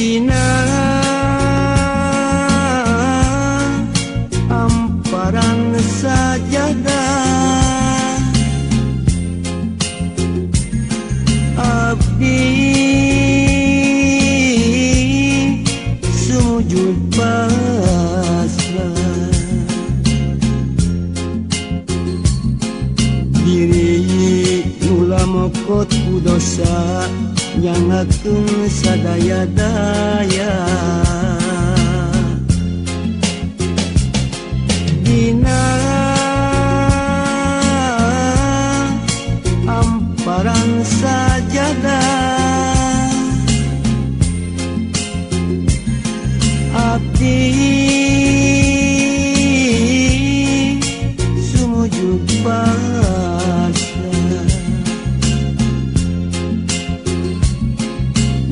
Dina amparan sajadah abdi sujud pasrah diri nula mokot ku dosa nyangakeun sadaya-daya. Dina amparan sajadah abdi sumujud pasrah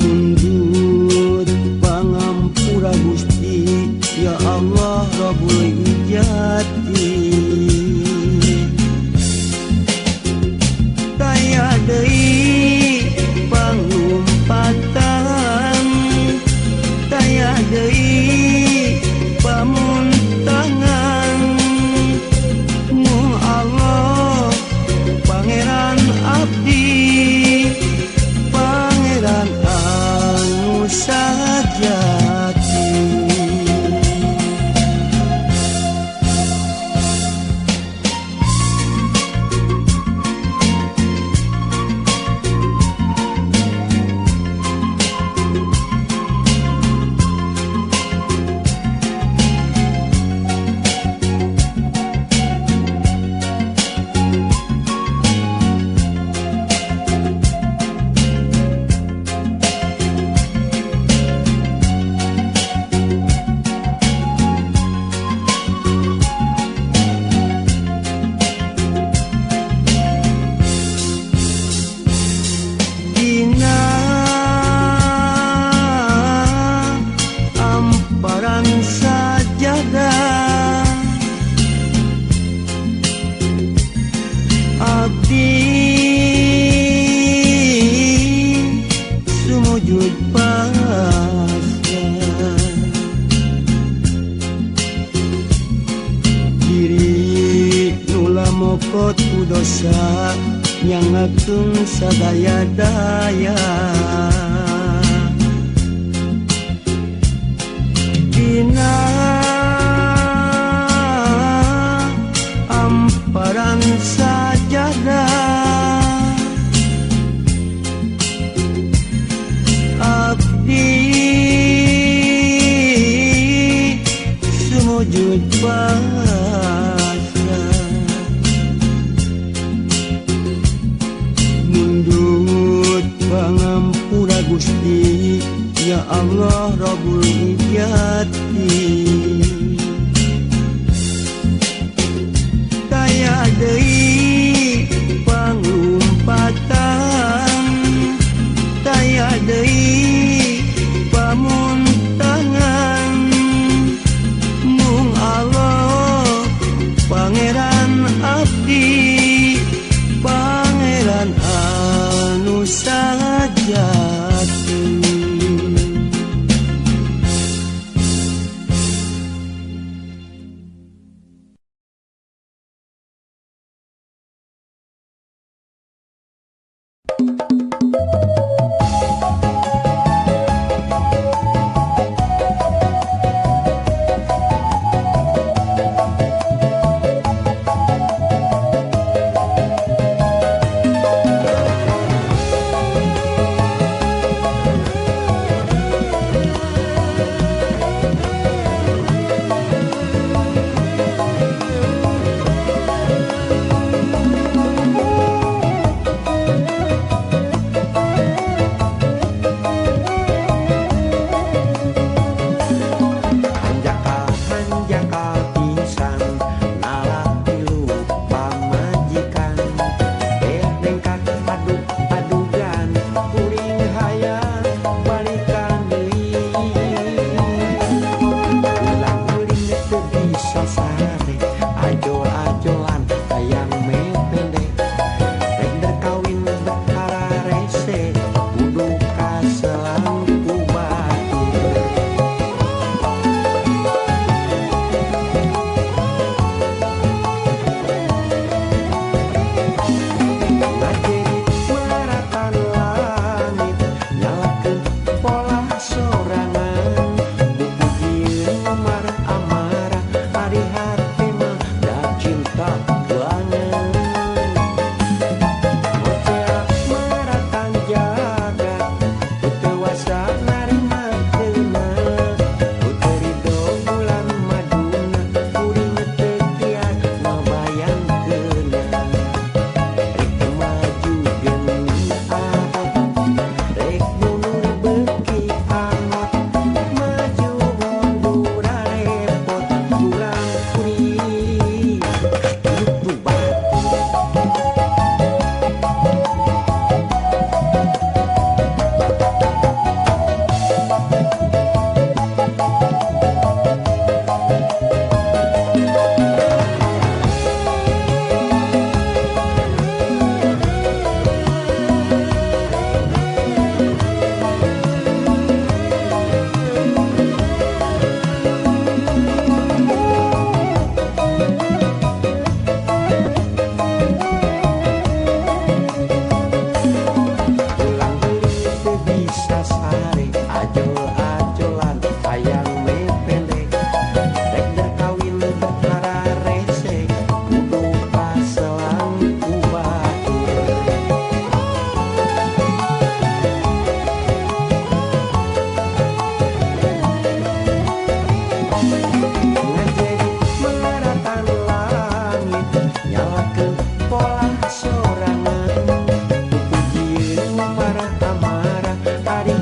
mundut pangampura Gusti ya Allah Rabbul Izzati. Taya deui panglumpatan, taya deui pamuntangan, mung Allah Pangeran abdi, Pangeran anu sajati. Dina amparan sajadah abdi sumujud pasrah diri nula mokot ku dosa nyangakeun sadaya-daya. Dina amparan sajadah abdi sumujud pasrah mundut pangampura Gusti ya Allah Rabbul Izzati. Taya deui panglumpatan, taya deui pamuntangan, mung Allah Pangeran abdi, Pangeran anu sajati.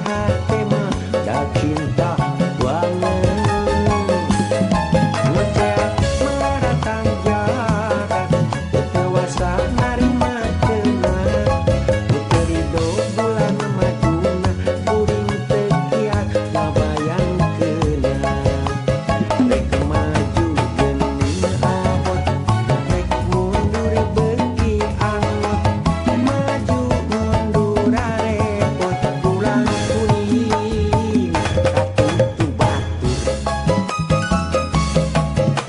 hate mah da cinta banget. Ngoceak maratan jagat teu tewasa narima keuna. Nu teu rido bulan maduna kuring teu kiat ngabayangkeunna. Rek maju geuning abot, rek mundur beuki angot, maju mundur arepot tulang kuning katutu batur.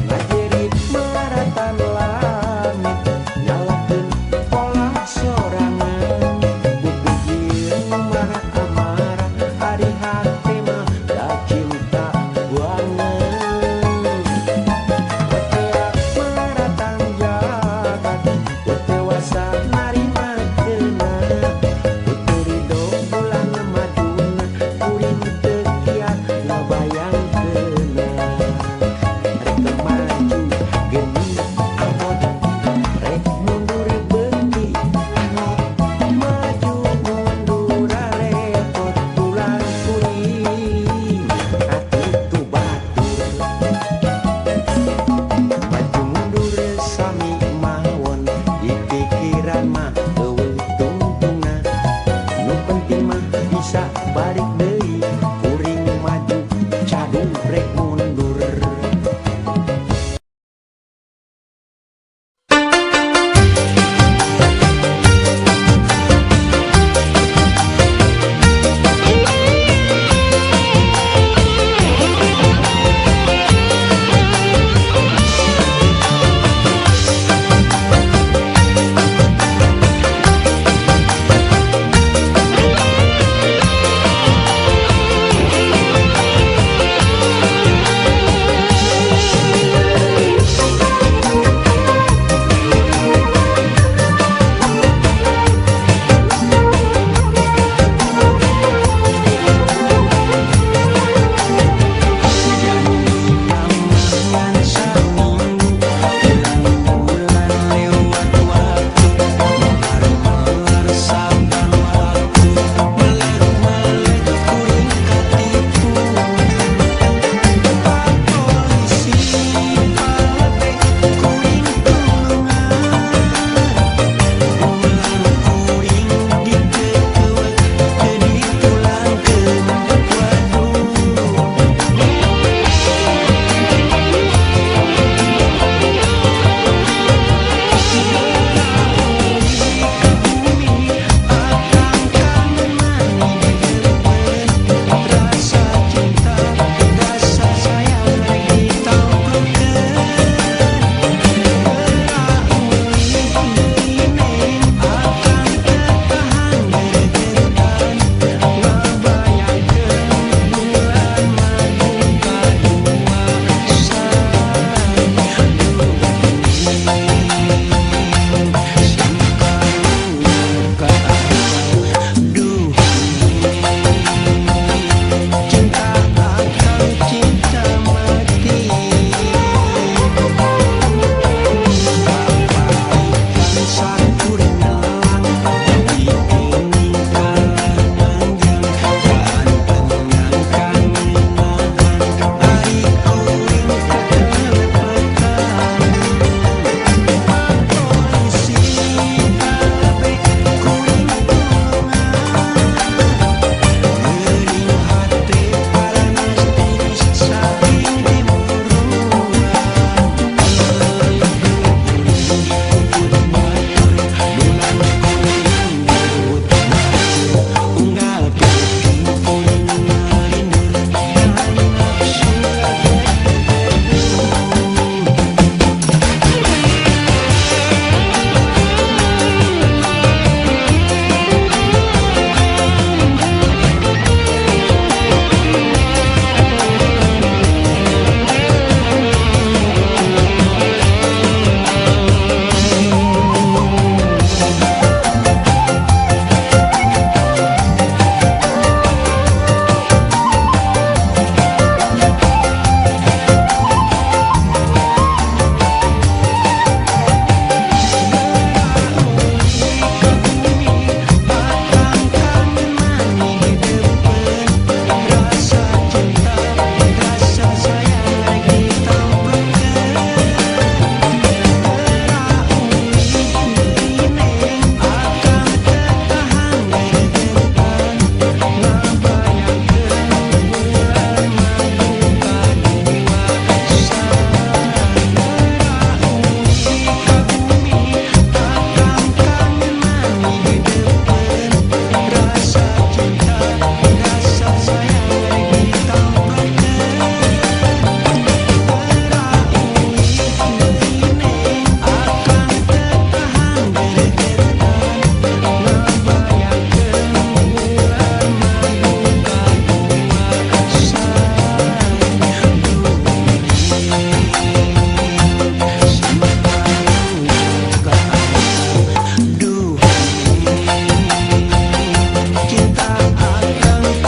Ngajerit maratan langit nyalakeun pola sorangan, bubujieun marah amarah ari hate mah da cinta banget. Ngoceak maratan jagat teu tewasa narima keuna. Nu teu rido bulan maduna kuring teu kiat ngabayangkeunna. Rek maju geuning abot, rek mundur beuki angot, maju mundur arepot tulang kuring katutu batur. Maju mundur sami mawon di pikiran mah eueuh tungtungna. Nu penting mah bisa balik deui kuring maju cadung rek mundur. Dasar sayang rek ditamprokeun. Tara uih neng, akang teu tahan geregetan ngabayangkeun bulan madu kapuasan. Duh sampai ka aku, duh cinta akang.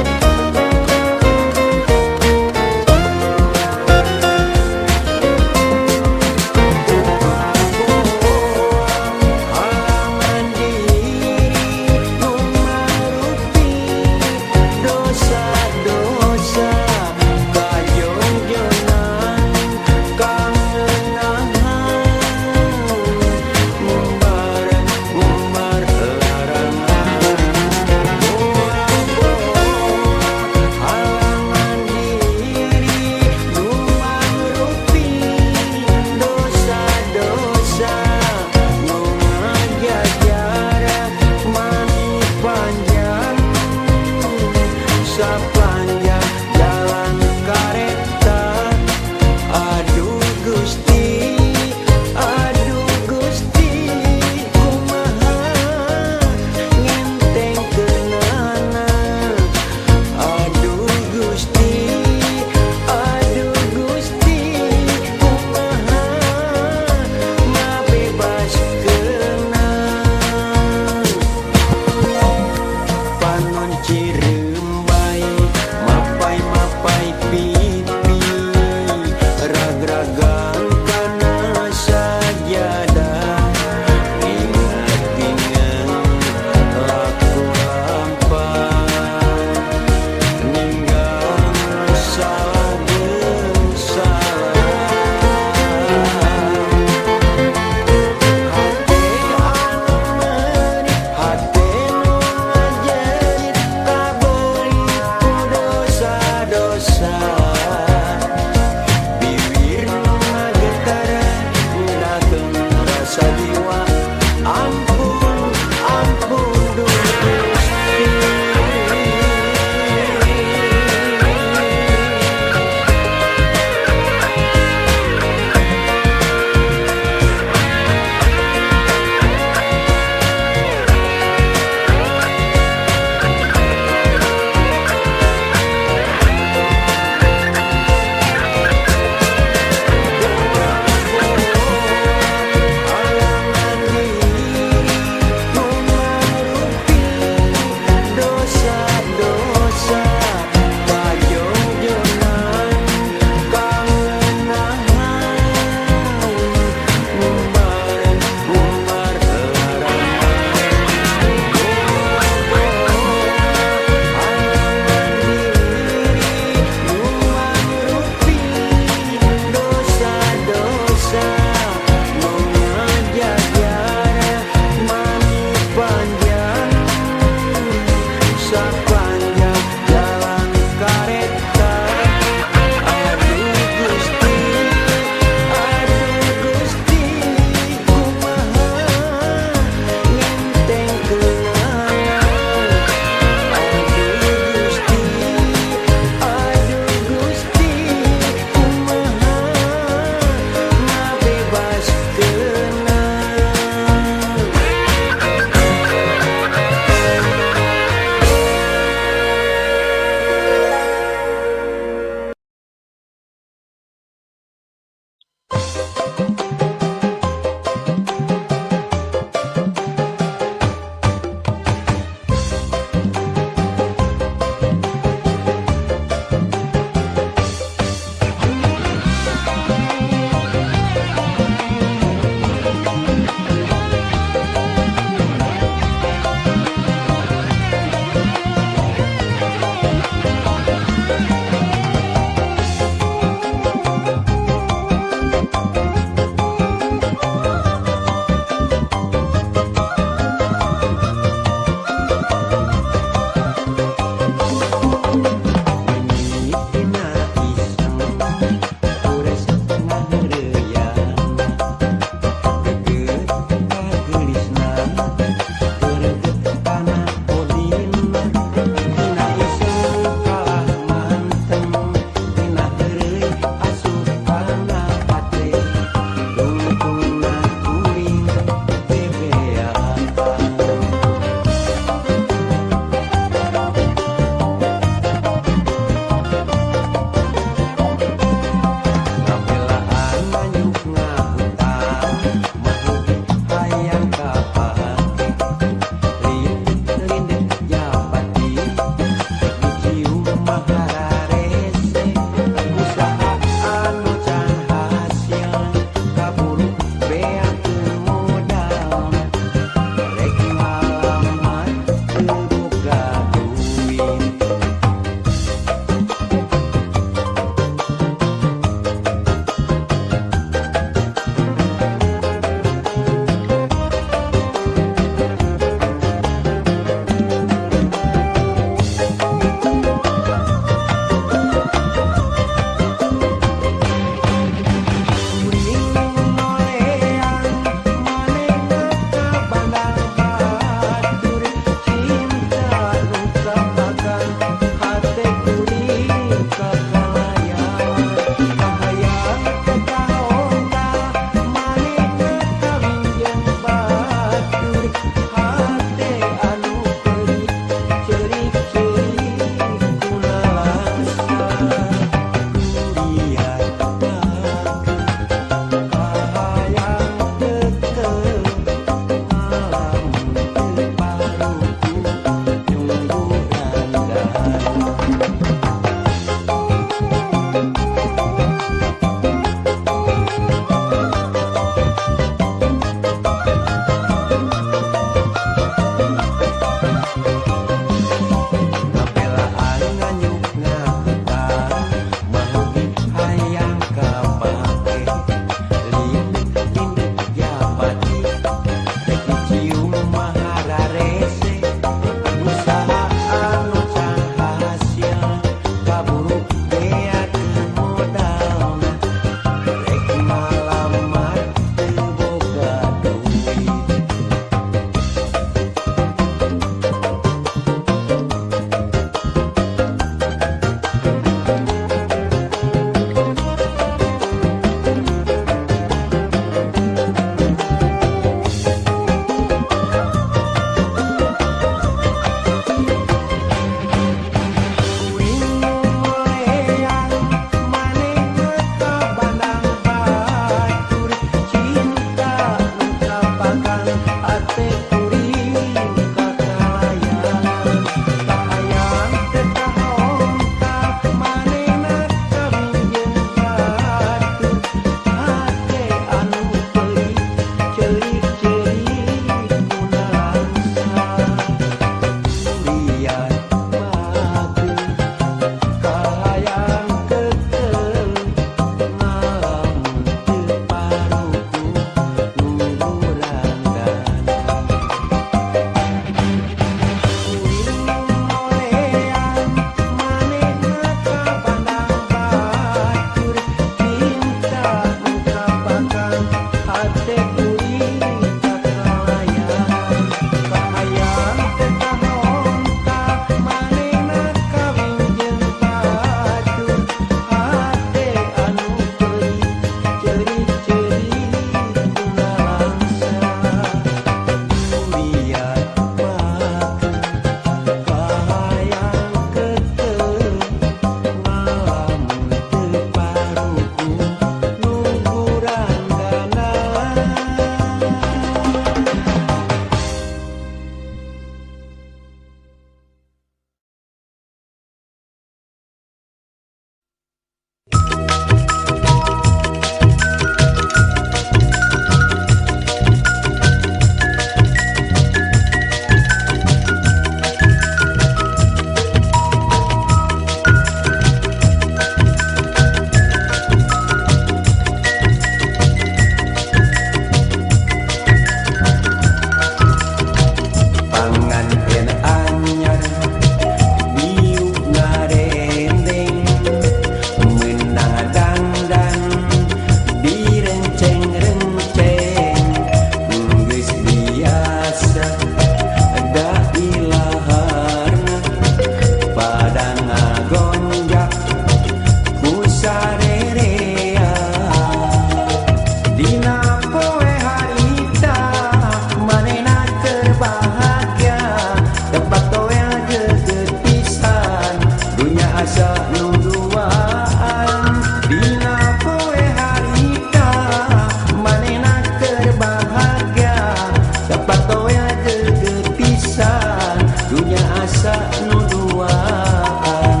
asa nu duaan.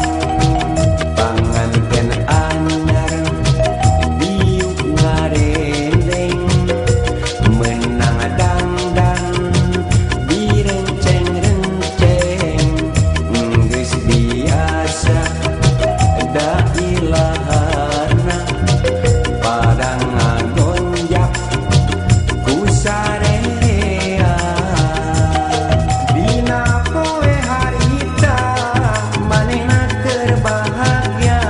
Panganten anyar diuk ngarendeng, meunang dangdan direnceng-renceng. Geus biasa da ilahana, padang ngagonjak ku sarerea. Dina poe harita manehna keur bahagia,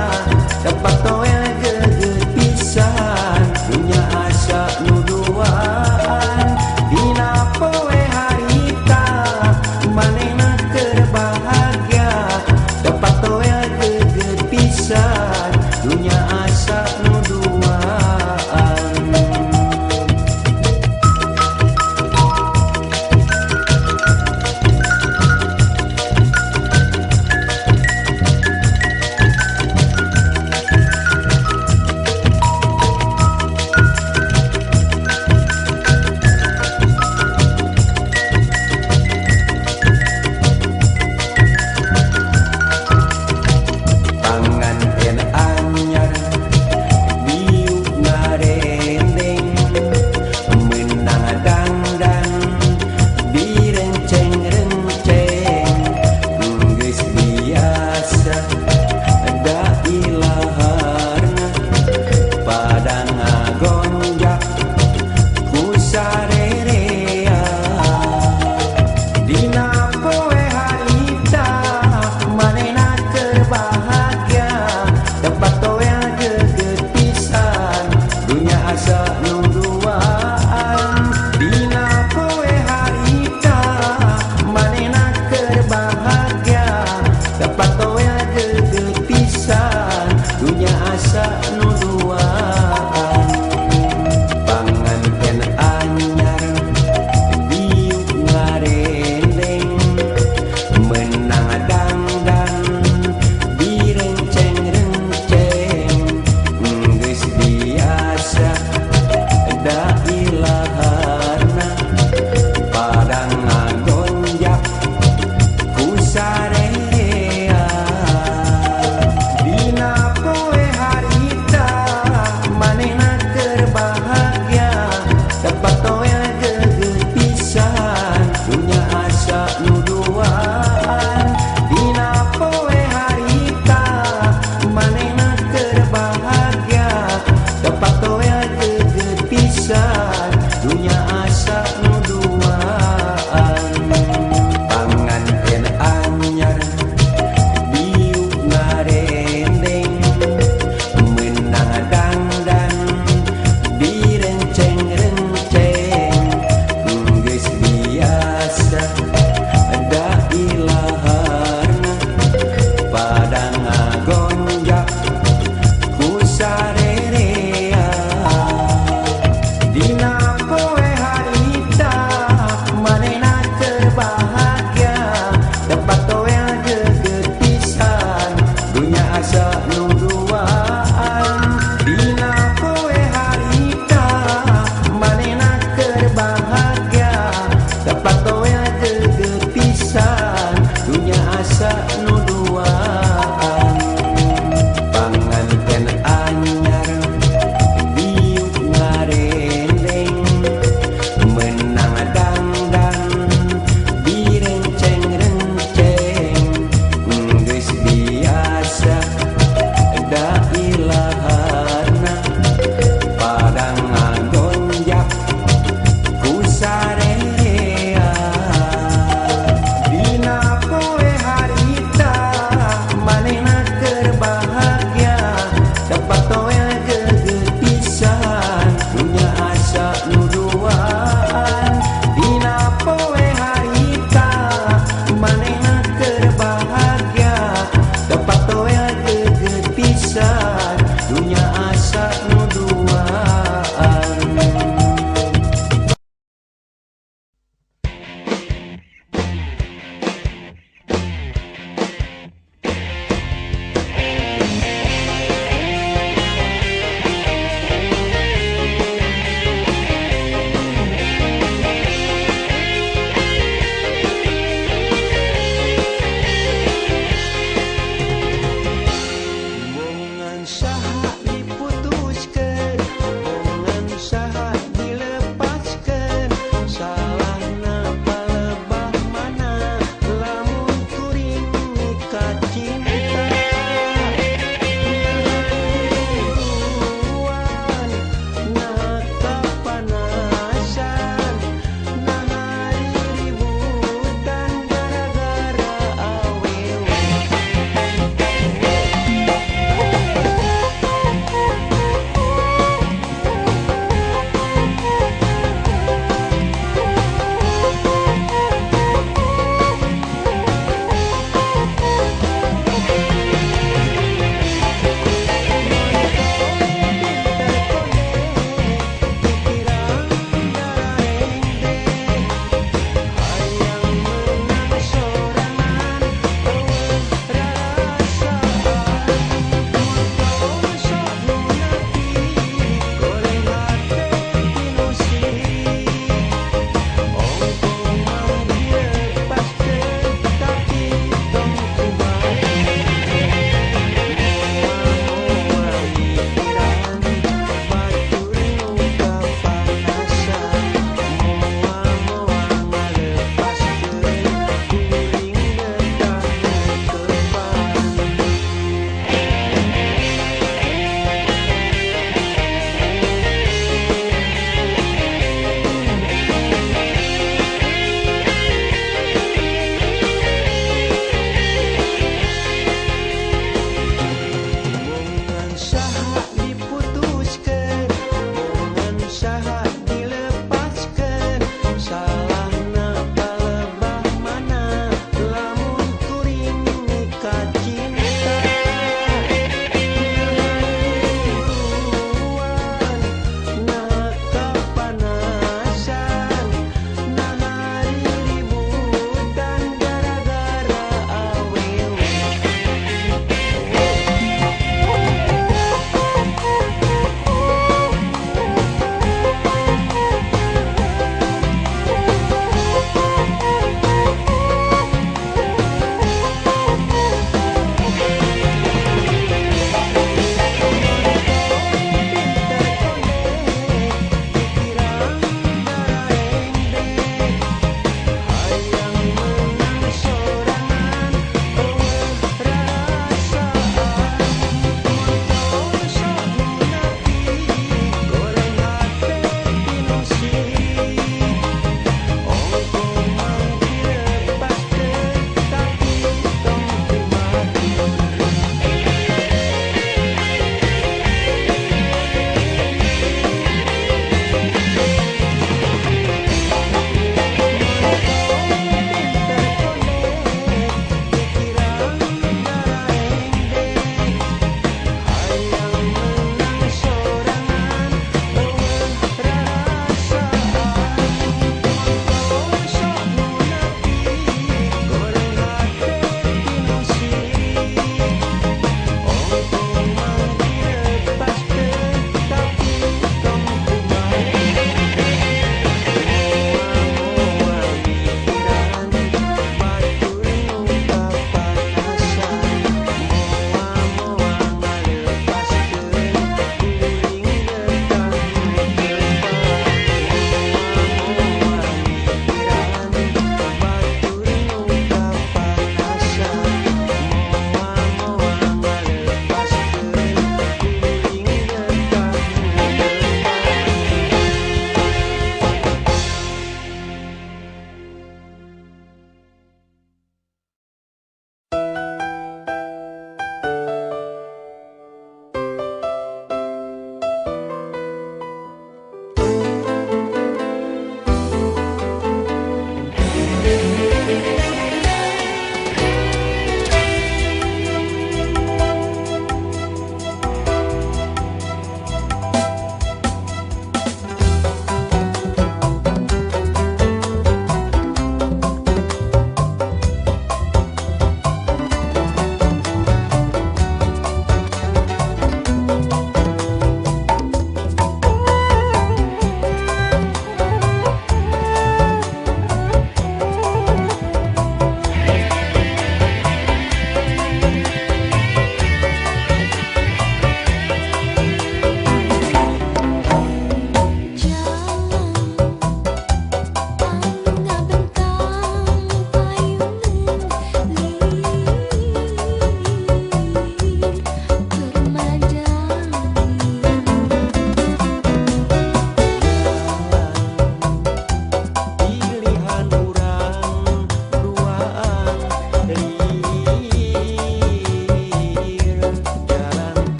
tepak toel geget pisan, dunya asa nu duaan. Dina poe harita manehna keur bahagia, tepak toel geget pisan, dunya asa nu duaan. Panganten anyar diuk ngarendeng, meunang dangdan direnceng-renceng. Geus biasa da ilaharna, padang ngagonjak ku sarerea. Dina poe harita manehna keur bahagia, tepak toel geget pisan, dunya asa nu duaan. Dina poe harita manehna keur bahagia, tepak toel geget pisan, dunya asa nu duaan. Panganten anyar diuk ngarendeng, meunang dangdan direnceng-renceng. Geus biasa da ilaharna, padang ngagonjak ku sarerea. Dina poe harita manehna keur bahagia, tepak toel geget pisan, dunya asa nu duaan. Dina poe harita manehna keur bahagia, tepak toel geget pisan, dunya asa nu duaan. Panganten anyar diuk ngarendeng, meunang dangdan direnceng-renceng. Geus biasa da ilaharna, padang ngagonjak ku sarerea. Dina poe harita manehna keur bahagia, tepak toel geget pisan, dunya asa nu duaan. Dina poe harita manehna keur bahagia, tepak toel geget pisan, dunya asa nu duaan. Panganten anyar diuk ngarendeng, meunang dangdan direnceng-renceng. Geus biasa da ilaharna, padang ngagonjak ku sarerea. Dina poe harita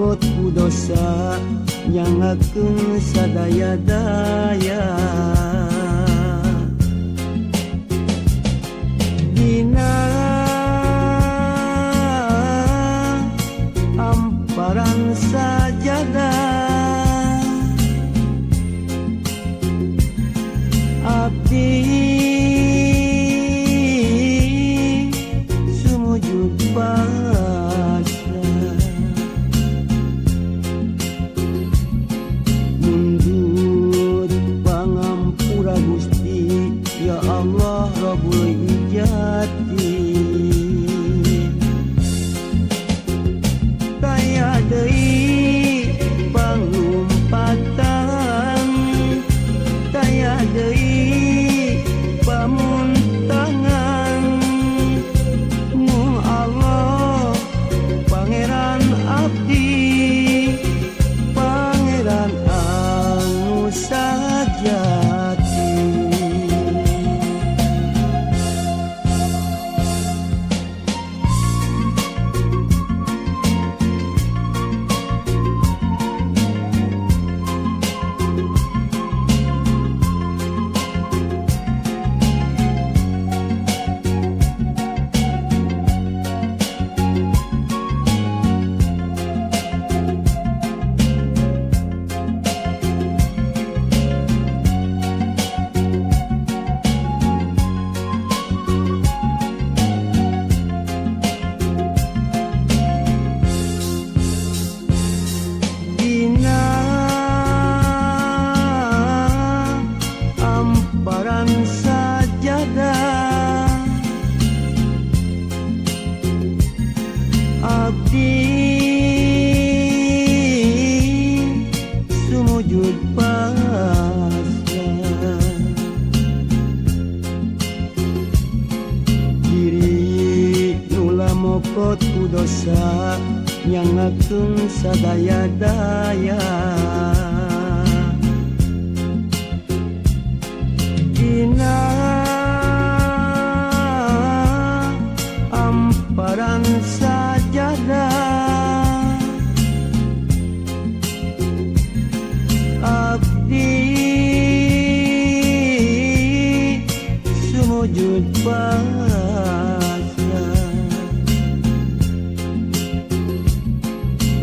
mokot ku dosa nyangakeun sadaya-daya. Dina amparan sajadah abdi sumujud pasrah mundut pangampura Gusti ya Allah Rabbul Ijati. Taya deui panglumpatan, taya deui pamuntangan, mung Allah Pangeran abdi, Pangeran anu sajati. Dina amparan sajadah abdi sumujud pasrah diri nula mokot ku dosa nyangakeun sadaya-daya. Dina amparan sajadah abdi sumujud pasrah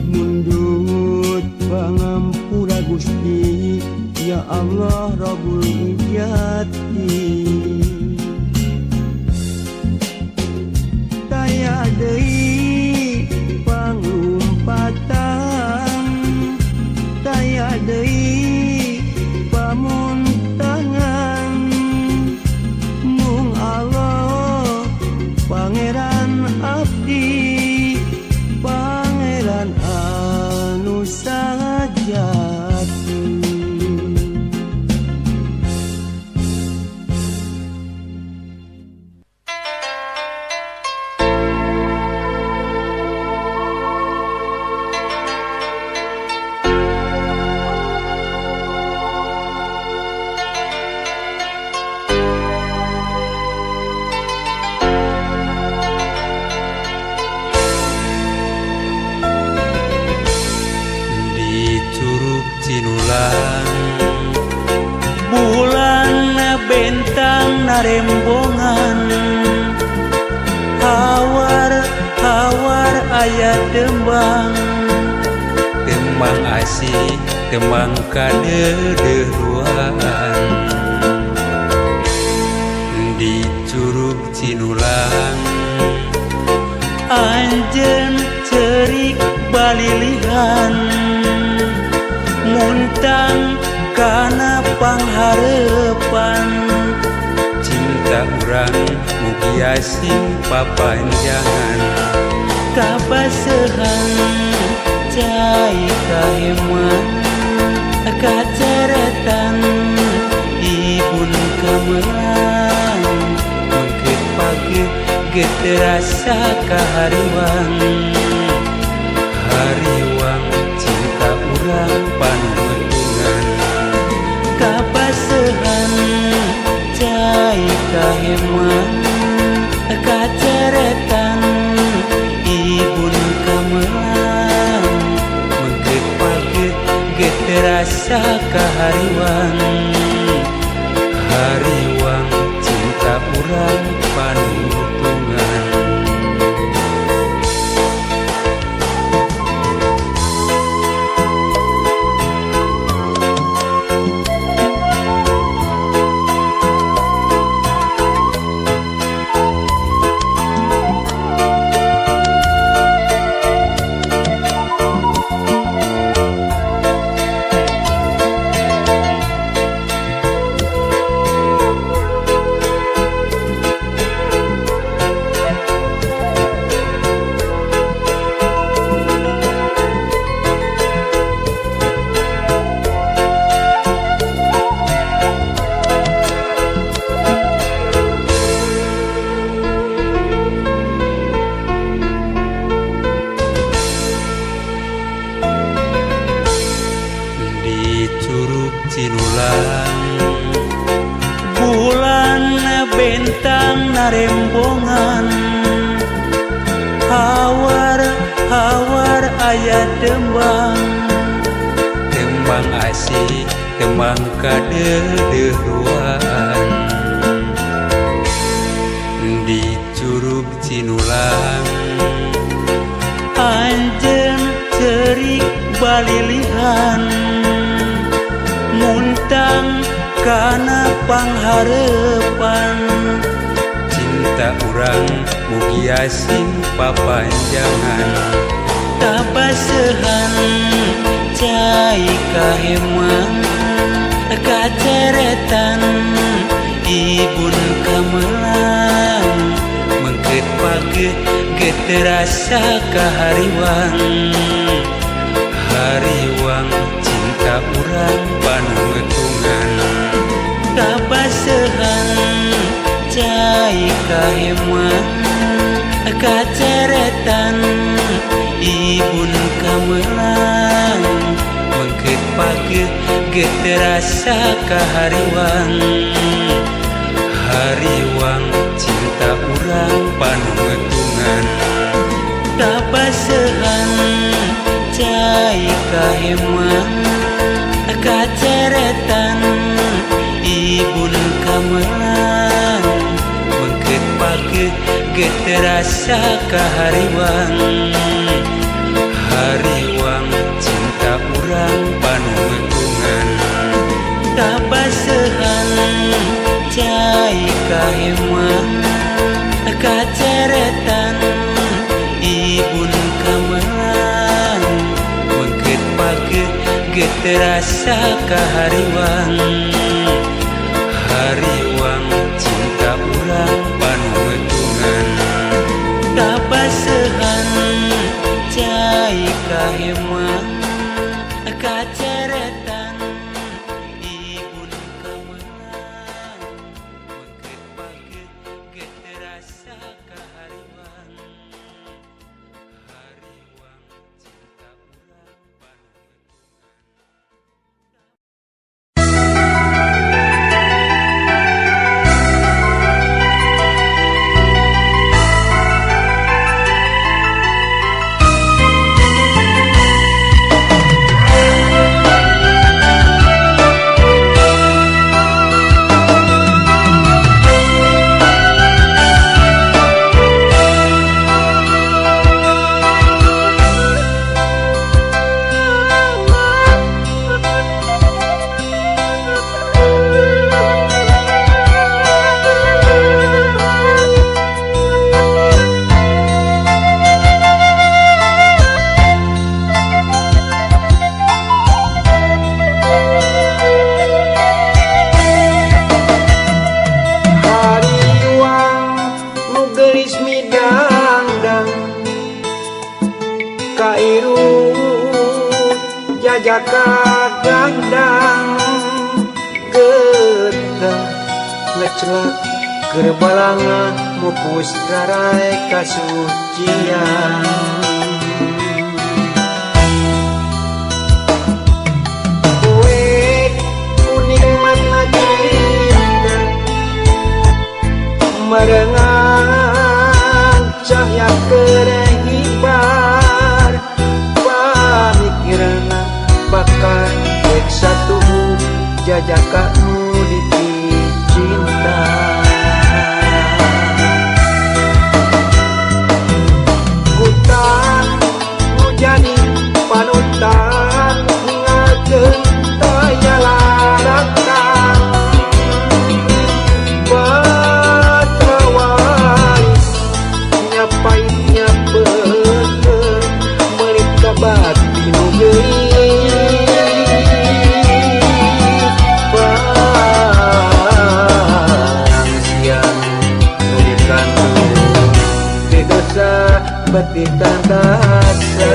mundut pangampura Gusti ya Allah Rabbul Ijati. Taya deui panglumpatan, taya deui pamuntangan, mung Allah Pangeran abdi, Pangeran anu sajati. Bulan bentang narembongan, hawar-hawar aya tembang, tembang asih tembang kadeudeureuan. Di Curug Cinulang anjeun ceurik balilihan, muntang kana panghareupan, cinta urang mugia sing papanjangan. Kabasehan cai kaheman kaceretan ibun kamelang, mengkeut pagi geus terasa kahariwang, hariwang cinta urang panumetungan. Kabasehan cai kaheman kaceretan ibun kamelang, terasa kahariwang. Hariwang cinta urang panutungan. Cinulang bulan bentang narembongan, hawar hawar aya tembang, tembang asih tembang kadeudehuan. Di Curug Cinulang anjeun ceurik balilihan, muntang kana panghareupan. Cinta urang mugi asing papanjangan, tabasehan cai kahemang kaceretan ibun kamelang. Mengket page ge terasa kahariwang. Hariwang cinta urang panutungan, tabasehan cai kahemang kaceretan ibun kamelang. Mengket page ge terasa kahariwang. Hariwang cinta urang panutungan, tabasehan cai kahemang kaceretan ibun kamelang. Mengket page ge terasa kahariwang. Hariwang cinta urang panutungan, tabasehan cai kahemang kaceretan ibun kamelang. Mengket page ge terasa kahariwang. Hariwang cinta urang panutungan, tabasehan cai kahemang kaceretan ibun kamelang. Mengket page ge terasa kahariwang. Hariwang cinta urang panutungan. Jajaka gandang getah ngecelak keur balanga mupus rarai kasucian. Kuek kunikmatna cinta merenang cahya kerehibar pamikirna bakal Jajaka nu dipicinta. Kutang nu jadi panutan ningalkeun taya laratang. Batra wali nya pait nya peueur meurit ka bati nu geulis. Pangsian nu dikandung teh dosa beti tandasa.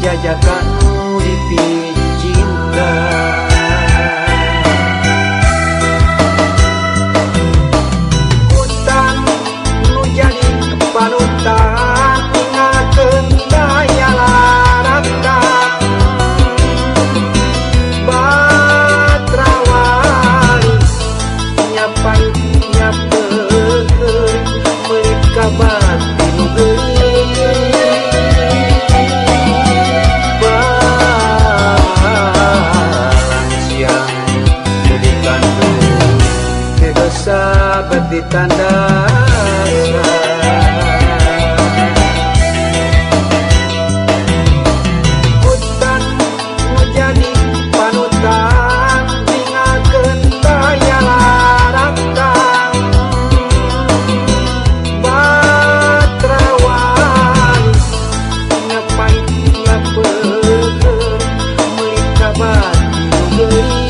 Jajaka nu dipicinta. Kutang nu jadi panutan ningalkeun daya laratang. Batra wali nya pait nya peueur meurit ka bati nu geulis. Beti tandasa. Kutang nu jadi panutan ningalkeun daya laratang. Batra wali nya pait nya peueur meurit ka bati nu geulis.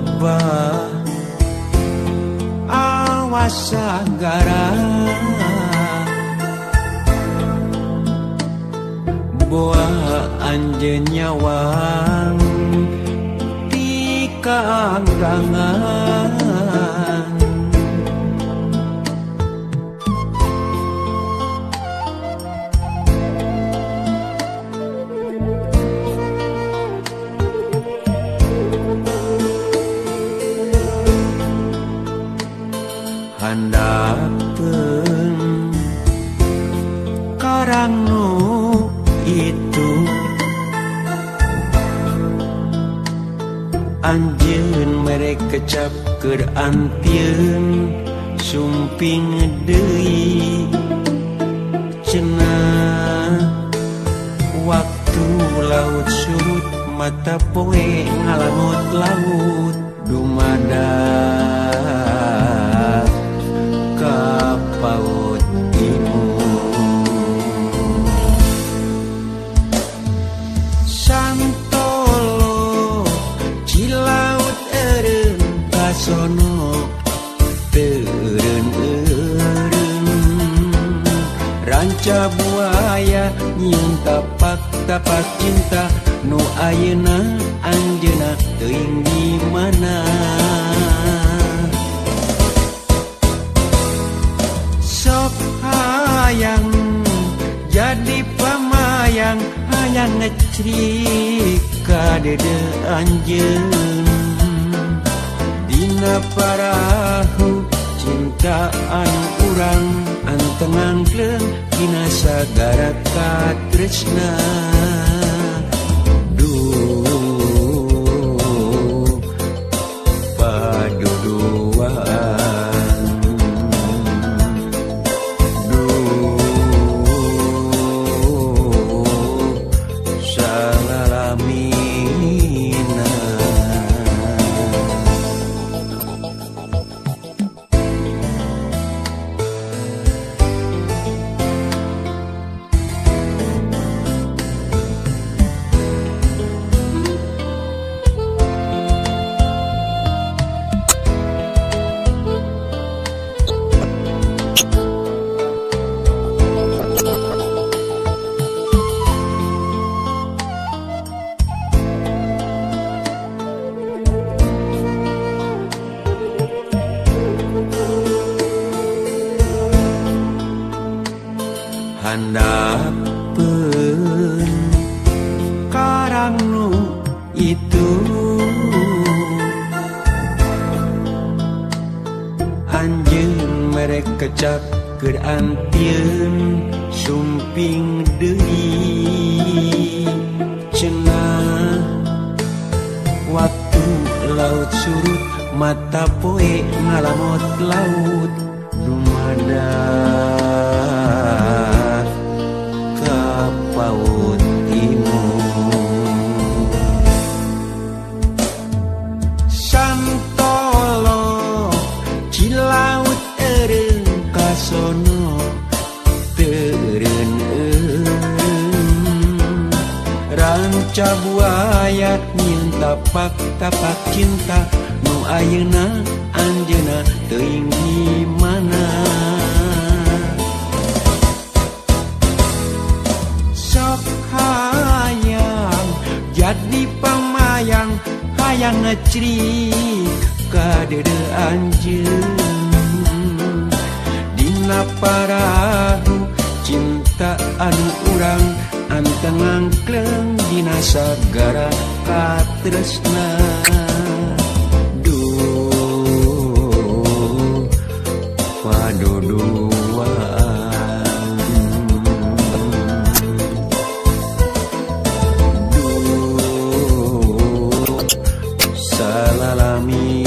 lebah awas sagara boa anjeun nyawang ti kaanggangan. Handapeun karang nu itu anjeun mere kecap keur antieun sumping deui cenah waktu laut surut mata poe ngalangut laut dumadak ka paut ibu. Santolo cilaut eureun kasono teu eureun-eureun ranca buaya nyieun tapak-tapak cinta nu ayeuna anjeunna teuing di mana. Sok hayang jadi pamayang hayang ngecrik ka dede anjeun dina parahu cinta anu urang anteng angkleng dina sagara katresna. Duh paduduaan handapeun karang nu itu anjeun mere kecap keur antieun sumping deui cenah waktu laut surut mata poe ngalamot laut dumadak ka paut imun. Santolo cilaut eureun kasono teu eureun-eureun ranca buaya nyieun tapak-tapak cinta nu ayeuna anjeunna teuing di mana. Sok hayang jadi pamayang hayang ngecrik ka dede anjeun dina parahu cinta anu urang anteng angkleng dina sagara katresna. Duh paduduaan duh salalamina.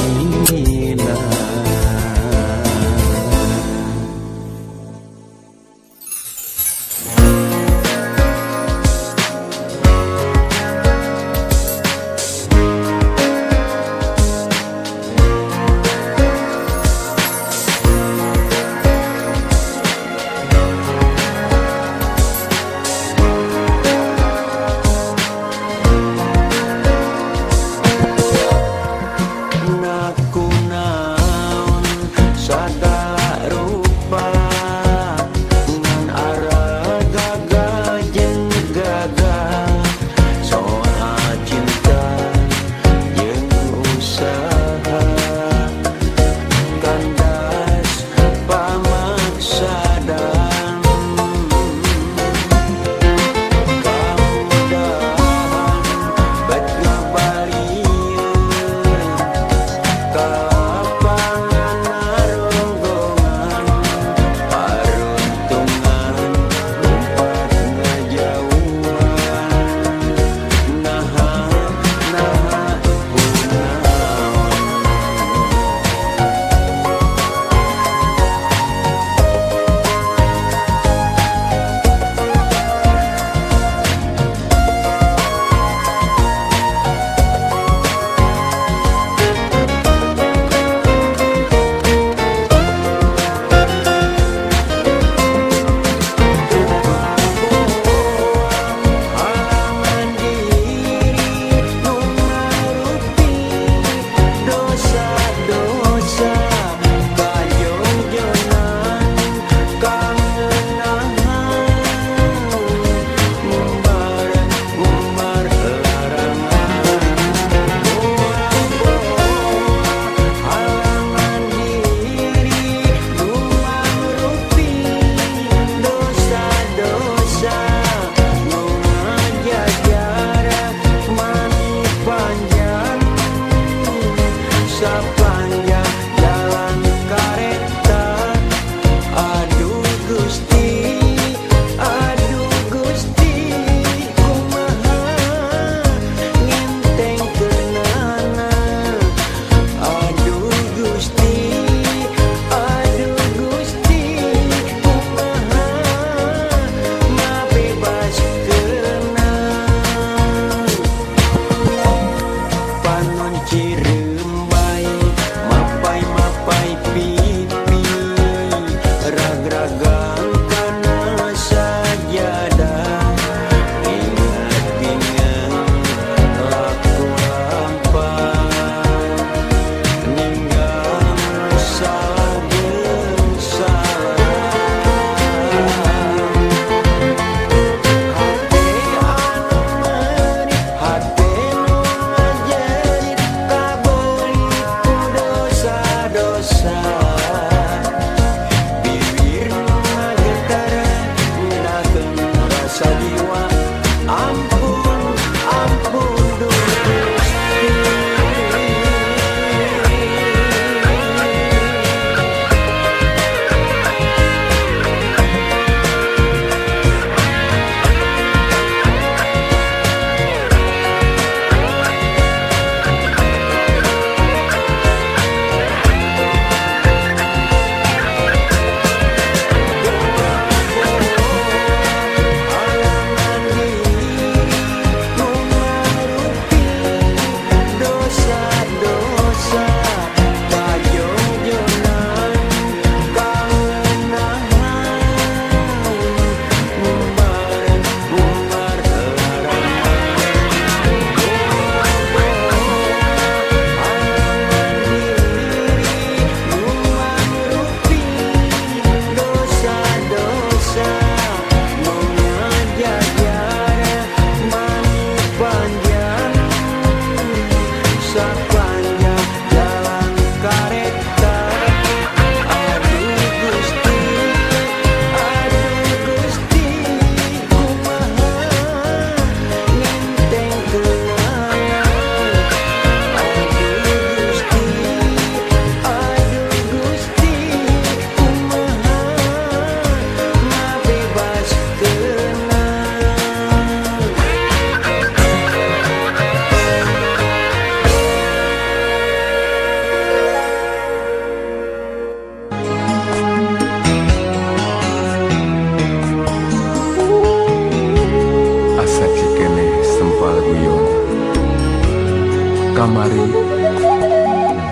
Kamari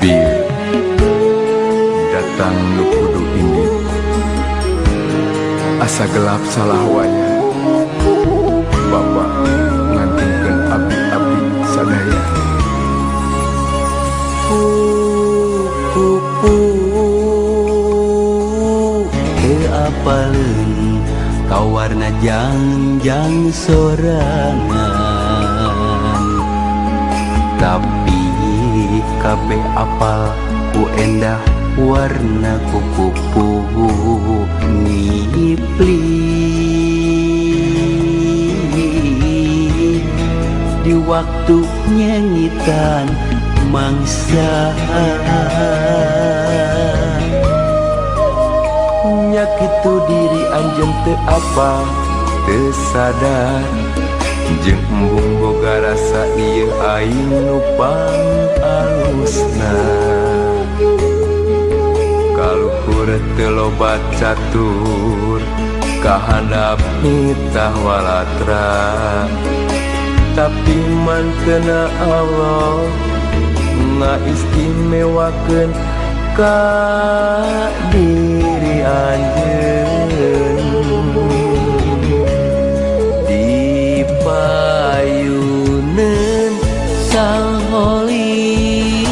bir datang nu kudu indit asa gelap salah waya Bapak ngantingkeun abdi-abdi sadaya. Kupu teu apaleun ka warna jangjang sorangan, tapi kabeh apal ku endah warna kupu ngipli di waktu nyengitan mangsa. Nya kitu diri anjeun teu apal teu sadar jeung embung boga rasa ieu aing nu pangalusna. Kaluhur teu loba catur kahandap nitah walatra, tapi mantena Allah ngaistimewakeun ka diri anjeun. Di payuneun Sang Holik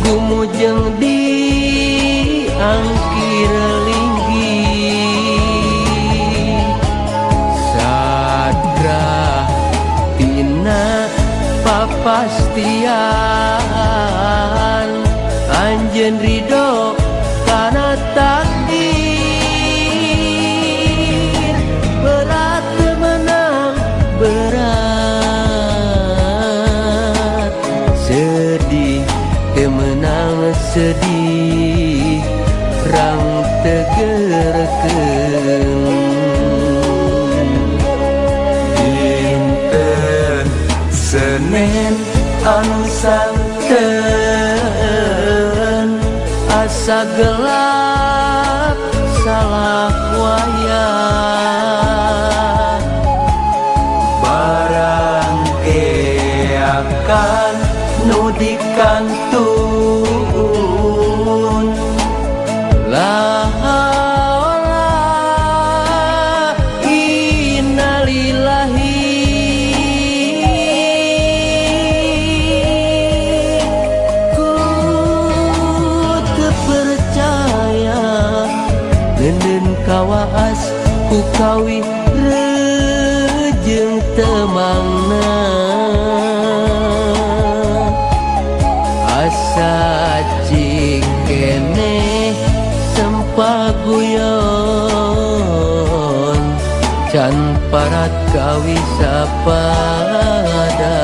gumujeng di angkir linggih, sadrah tina papastian anjeun ridho kana takdir. Berat menang berat, sedih menang sedih, rang tegerkeun. Dinten Senin anu santen asa gelap salah wayah, barang keakan nu dikantun. La haula innalillahi, ku teu percaya ngeundeun kawaas ku kawi rejeung temangna. Asa cik keneh sempaguyon can parat kawi sapada.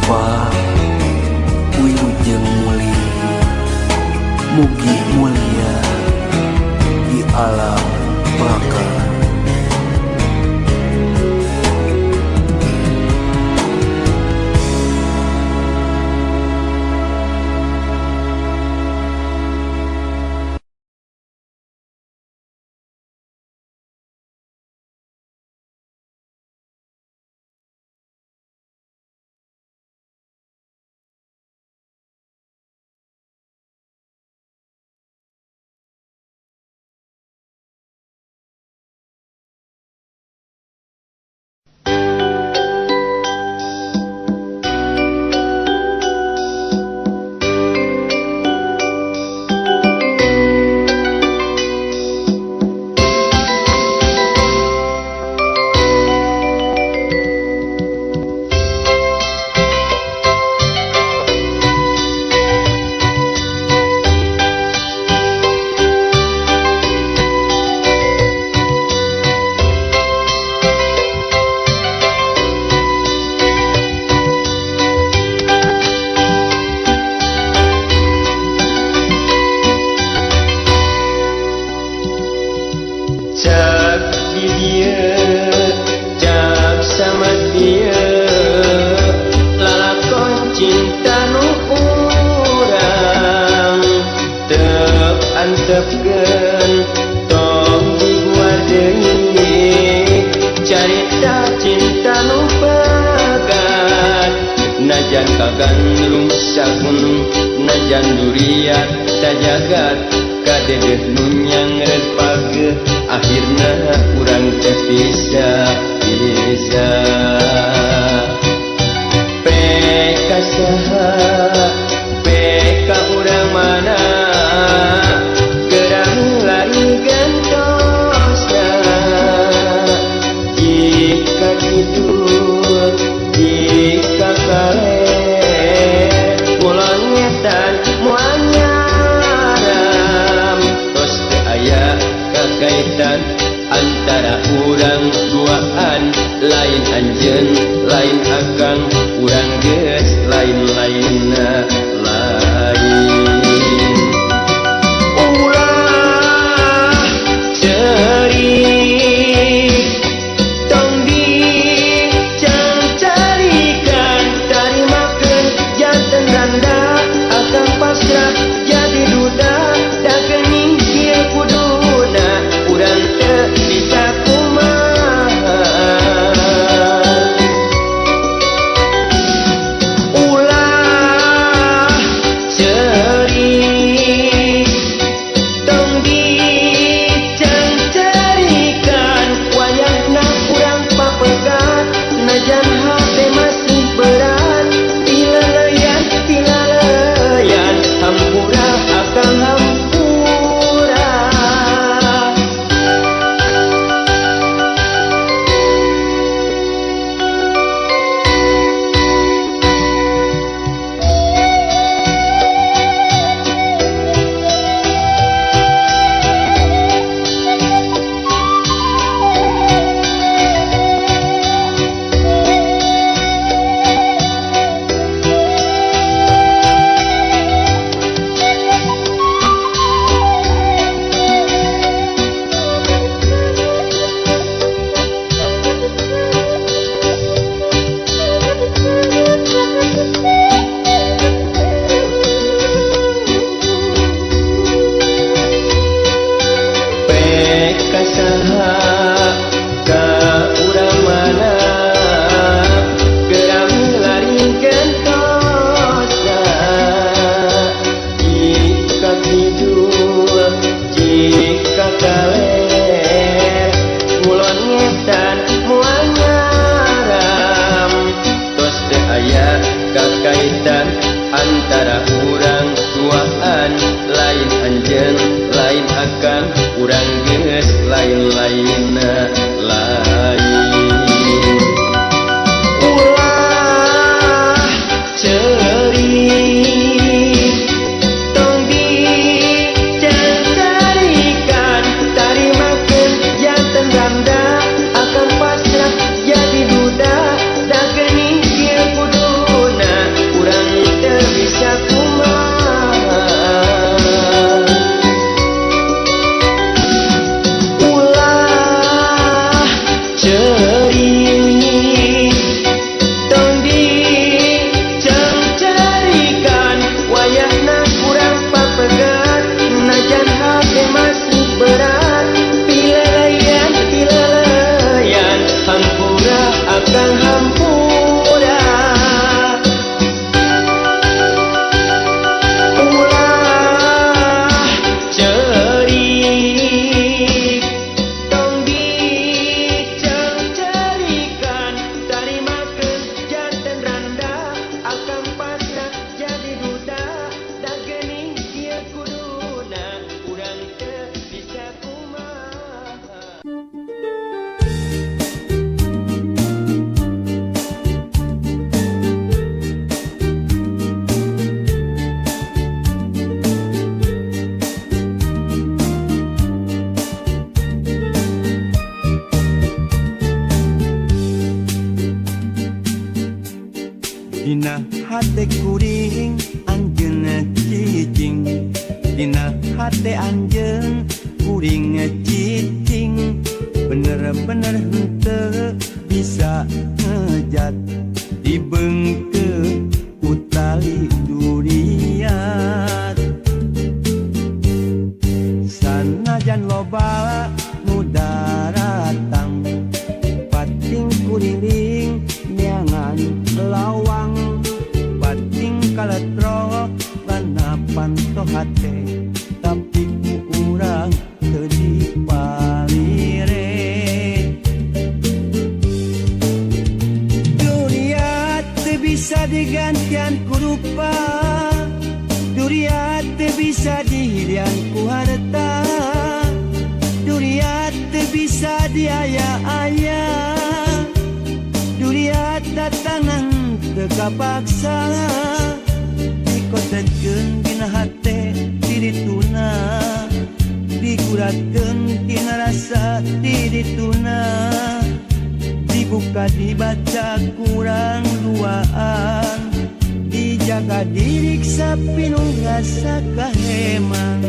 Pak wilujeng muli mugi mulia di alam baka. Antepkeun tong diguar Najan kagandrung sagunung najan duriat sajagat kadedeh nu nyangret page akhirna urang teh bisa PK saha PK urang mana gerang lain gantosna jika kidul jika kaler ngulon ngetan moal nyaram tos teu aya kakaitan antara urang duaan lain anjeun lain akang urang geus lain-lainna lain ulah ceurik tong dicangcarikan tarimakeun janten randa akang pasrah jadi duda da geuning kieu kuduna urang teu bisa kumaha ulah ceurik tong dicangcarikan wayahna urang papegat najan hate masih berat pilaleyan pilaleyan hampura akang hampura. PK saha ka urang mana geram laring gentosna jika kidul jika kaler ngulon ngetan moal nyaram tos teu aya kakaitan antara urang duaan lain anjeun lain akang urang geus lain-lainna lain ulah ceurik tong dicangcarikan tarimakeun janten randa akang pasrah jadi duda da geuning kieu kuduna urang teu bisa kumaha ulah ceurik tong dicangcarikan wayahna urang papegat najan hate masih berat pilaleyan pilaleyan hampura akang hampura ulah ceurik tong dicangcarikan tarimakeun janten randa akang pasrah jadi duda da geuning kieu kuduna urang teu bisa kumaha. Dina hate kuring anjeun cicing dina hate anjeun kuring cicing bener-bener henteu bisa ngejat dibengke ku tali duriat sanajan loba nu daratang pating kuriling neangan lawang. diaya-aya. Duriat datangan teu kapaksa, dikotetkeun dina hate ti dituna, diguratkeun tina rasa ti dituna, dibuka dibaca kurang duaan, dijaga diriksa pinuh rasa kaheman.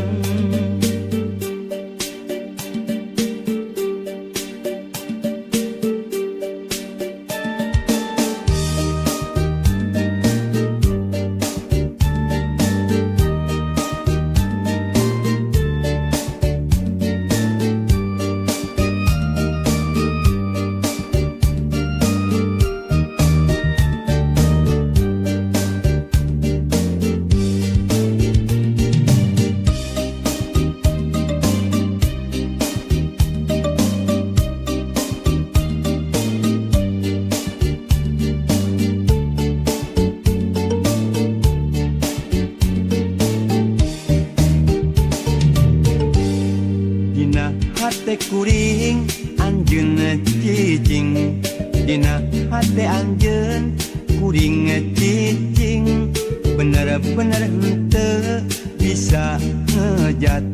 Kuring anjeun cicing, dina hate anjeun kuring cicing, bener-bener henteu bisa ngejat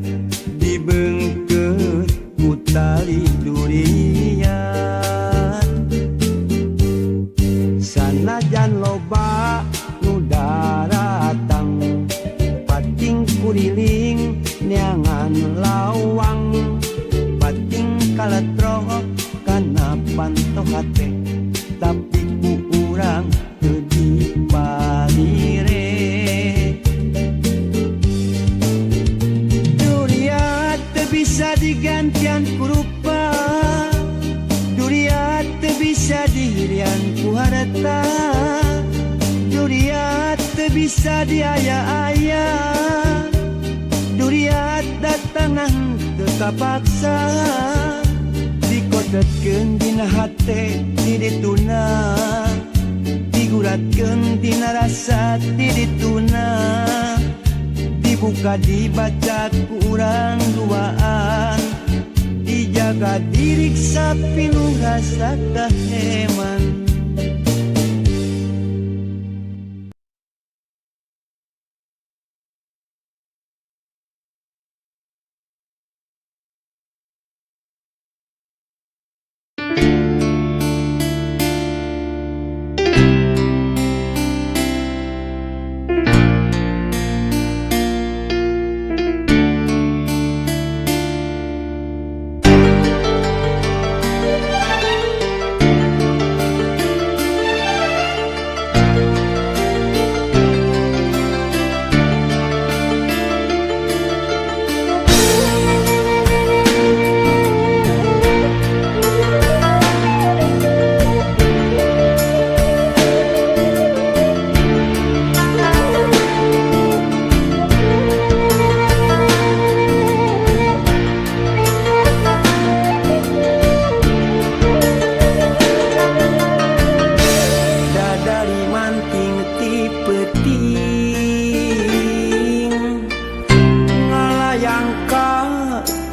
dibeungkeut ku tali durian. Sanajan loba nu daratang, pating kuriling neangan lawang, kaletrok kana panto hate, tapi ku urang teu dipalire. Duriat teu bisa digantian ku rupa, duriat teu bisa dihirian ku harta, duriat teu bisa diaya-aya, duriat datangan teu kapaksa, dikotetkeun dina hate ti dituna, diguratkeun dina rasa ti dituna, dibuka dibaca ku urang duaan, dijaga diriksa pinuh rasa kaheman.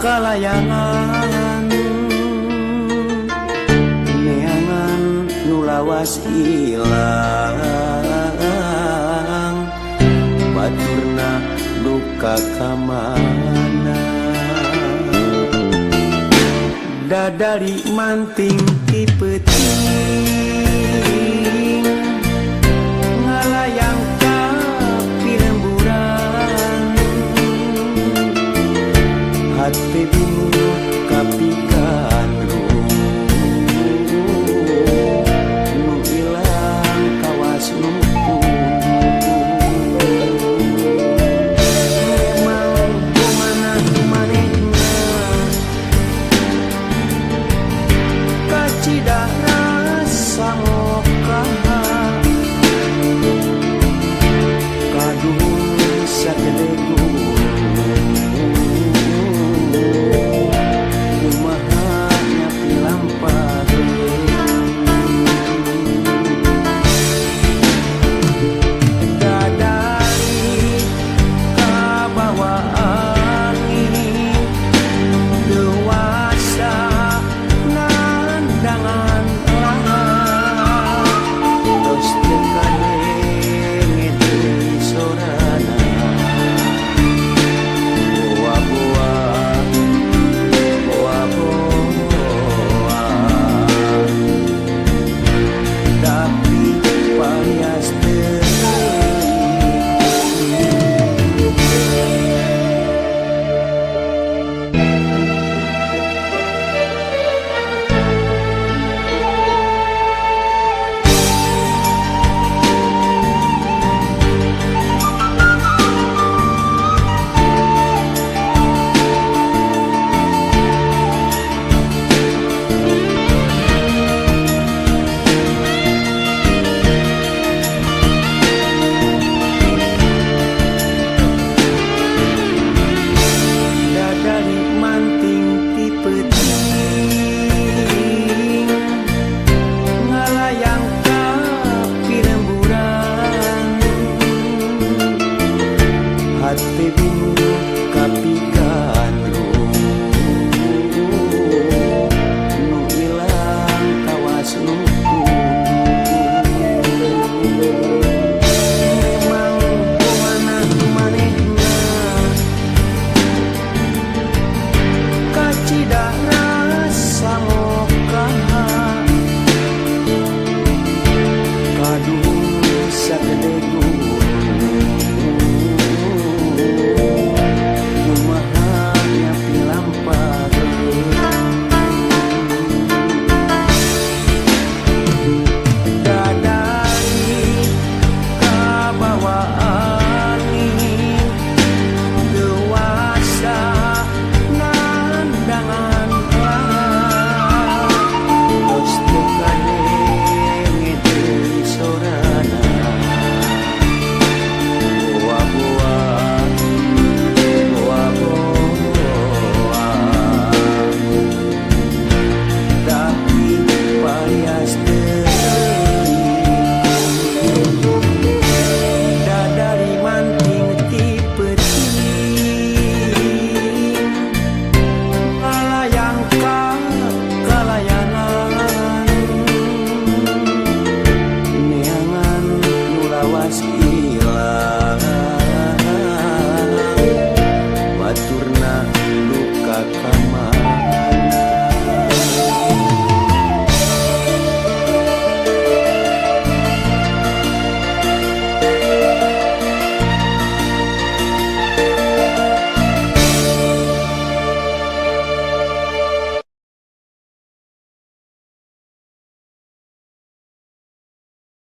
Kalayangan neangan nu lawas ilang, baturna duka kamana, dadari manting ti peuting, ngalayang ka piremburan, hati.